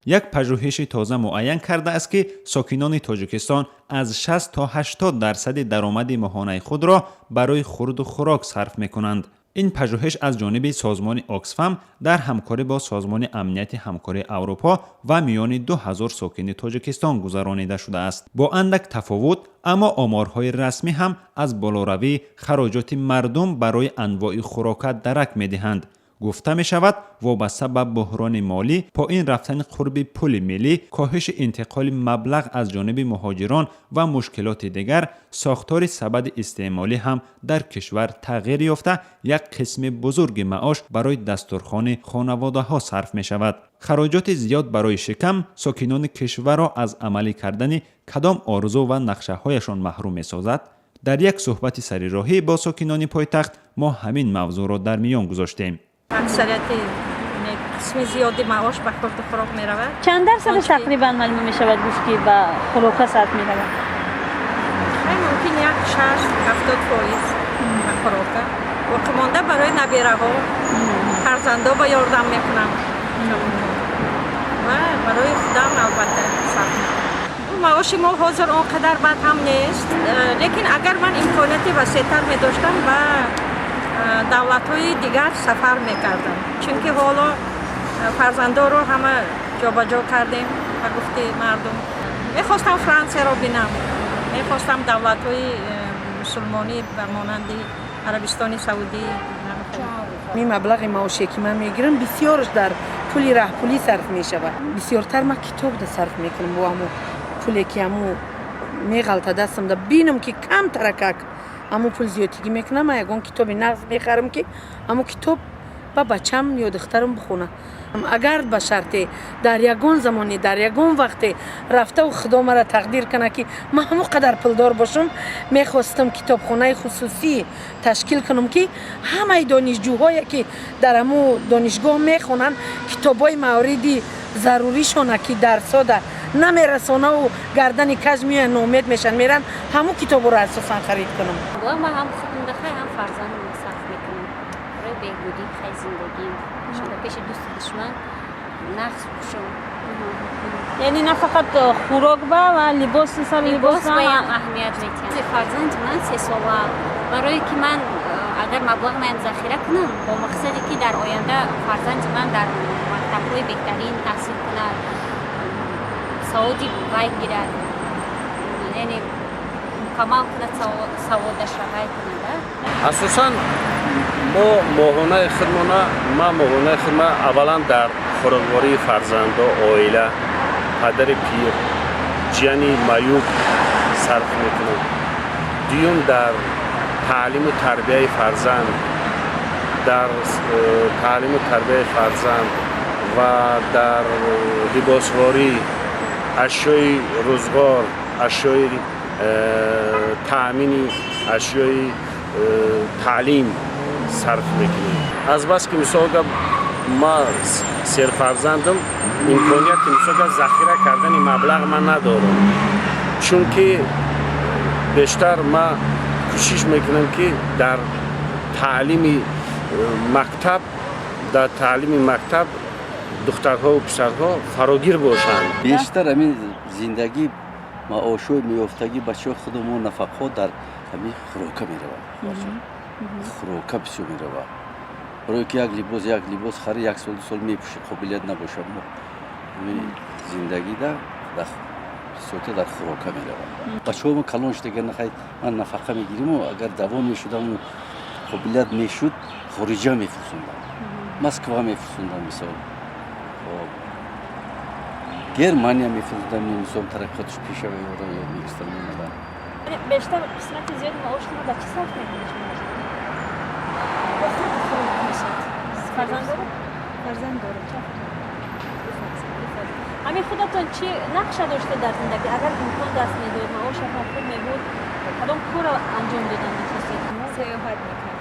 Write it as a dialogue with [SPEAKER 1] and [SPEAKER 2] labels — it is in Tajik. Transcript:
[SPEAKER 1] Як пажӯҳиши тоза муайян кардааст, ки сокинони Тоҷикистон аз 60 то 80 дарсади даромади моҳонаи худро барои хурду хӯрок сарф мекунанд. Ин пажӯҳиш аз ҷониби созмони Оксфам дар ҳамкорӣ бо Созмони Амнияти Ҳамкории Аврупо ва миёни 2000 сокини Тоҷикистон гузаронида шудааст. Бо андак тафовут, аммо оморҳои расмӣ ҳам аз болоравии хароҷоти мардум барои анвои хӯрока дарак медиҳанд. Гуфта мешавад, вобаста ба буҳрони молӣ, поин рафтани қурби пули миллӣ, коҳиши интиқоли маблағ аз ҷониби муҳоҷирон ва мушкилоти дигар, сохтори сабади истеъмолӣ ҳам дар кишвар тағйир ёфта, як қисми бузурги маош барои дастурхони хонаводаҳо сарф мешавад. Хароҷоти зиёд барои шикам сокинони кишварро аз амалӣ кардани кадом орзу ва нақшаҳояшон маҳрум месозад? Дар як суҳбати сарироҳӣ бо сокинони пойтахт мо ҳамин мавзӯъро дар миён гузоштем.
[SPEAKER 2] Аксарияти, қисми зиёди маош ба хурду хӯрок меравад.
[SPEAKER 3] Чанд дарсадаш тақрибан маълум мешавад гуфт, ки ба хӯрока сарф меравад?
[SPEAKER 2] Мумкин як 60-70% ба хӯрока, боқимонда барои набераҳо, фарзандо ба ёрдам мекунам ва барои худам албатта сарф мекунам. Маоши мо ҳозир он қадар бад ҳам нест, лекин агар ман имконияти васеътар медоштам, ба давлатҳои дигар сафар мекардам, чунки ҳоло фарзандоро ҳама ҷобаҷо кардем. Ба гуфти мардум, мехостам Франсияро бинам, мехостам давлатҳои мусулмонӣ ба монанди Арабистони Саудӣ.
[SPEAKER 4] Ми маблағи маоше, ки ман мегирам, бисёраш дар пули раҳпулӣ сарф мешавад. Бисёртар ман китобда сарф мекунам. Бо ҳамо пуле, ки ҳамо меғалта дастамда, бинам, ки камтаракак ҳамо пул зиёдтигӣ мекунам, ман ягон китоби нағз мехарам, ки ҳамо китоб ба бачам ё духтарам бихонад. Агар ба шарте дар ягон замоне, дар ягон вақте рафтаву Худо мара тақдир кунад, ки ман ҳамон қадар пулдор бошам, мехостам китобхонаи хусусӣ ташкил кунам, ки ҳамаи донишҷӯҳое, ки дар ҳамун донишгоҳ мехонанд, китобҳои мавриди заруришона, ки дарсода намерасонаву гардани каж меоянд, ноумед мешаванд, меранд, ҳамун китобро асосан харид кунам.
[SPEAKER 5] Ман ҳам худам хай, ҳам фарзандам сарф мекунам барои беҳбудии хай зиндагиам, ба пеши дӯсту душман нағз пӯшам.
[SPEAKER 3] Яъне на фақат хӯрок ба ва либос сар?
[SPEAKER 5] Либос баям аҳамият метиҳам. Фарзанди ман 3 сола, барое ки ман агар маблағ маям захира кунам бо мақсаде, ки дар оянда фарзанди ман дар мактабҳои беҳтарин таҳсил кунад, саводи вай гирад, яъне мукаммал кунад саводаша, вай кунад.
[SPEAKER 6] Асосан мо моҳонаи худмона, ман моҳонаи худма аввалан дар хӯроквории фарзандо, оила, падари пир, ҷияни маъюб сарф мекунам. Дуюм, дар таълиму тарбияи фарзанд, дар таълиму тарбияи фарзанд ва дар либосворӣ, ашёи рӯзғор, ашёи таъмини ашёи таълим сарф мекунем. Азбаски, мисол гап, ма серфарзандам, имконияти, мисол гап, захира кардани маблағ ман надорам, чунки бештар ма кӯшиш мекунам, ки дар таълими мактаб, дар таълими мактаб духтарҳову писарҳо фарогир бошанд.
[SPEAKER 7] Бештар ҳамин зиндагӣ, маошҳои меёфтагӣ бачаҳои худамон, нафақаҳо дар ҳамин хӯрока меравад. Хӯрока бисёр меравад, барое ки як либос, як либос хари, як сол, 2 сол мепӯшӣ, қобилият набошад. Мо зиндагида бисёртар дар хӯрока меравад. Бачаҳомо калон шуда, нахай, ман нафақа мегириму агар давом мешудаму қобилият мешуд, хориҷа мефурсондам, Москва мефурсондам, мисол, Германия мефурсондам, мисол, тараққиётш пешава ё мегирифтам, меомадам.
[SPEAKER 3] Бештар қисмати зиёди маошатонро дар чӣ сарф мекунед шумо?
[SPEAKER 5] Хӯрок.
[SPEAKER 3] Фарзанд доред?
[SPEAKER 5] Фарзанд дорам.
[SPEAKER 3] Ҳамин худатон чӣ нақша доштед дар зиндагӣ? Агар имкон даст медод, маошатон хуб мебуд, кадом корро анҷом додан мехостед?
[SPEAKER 5] Саёҳат мекардам.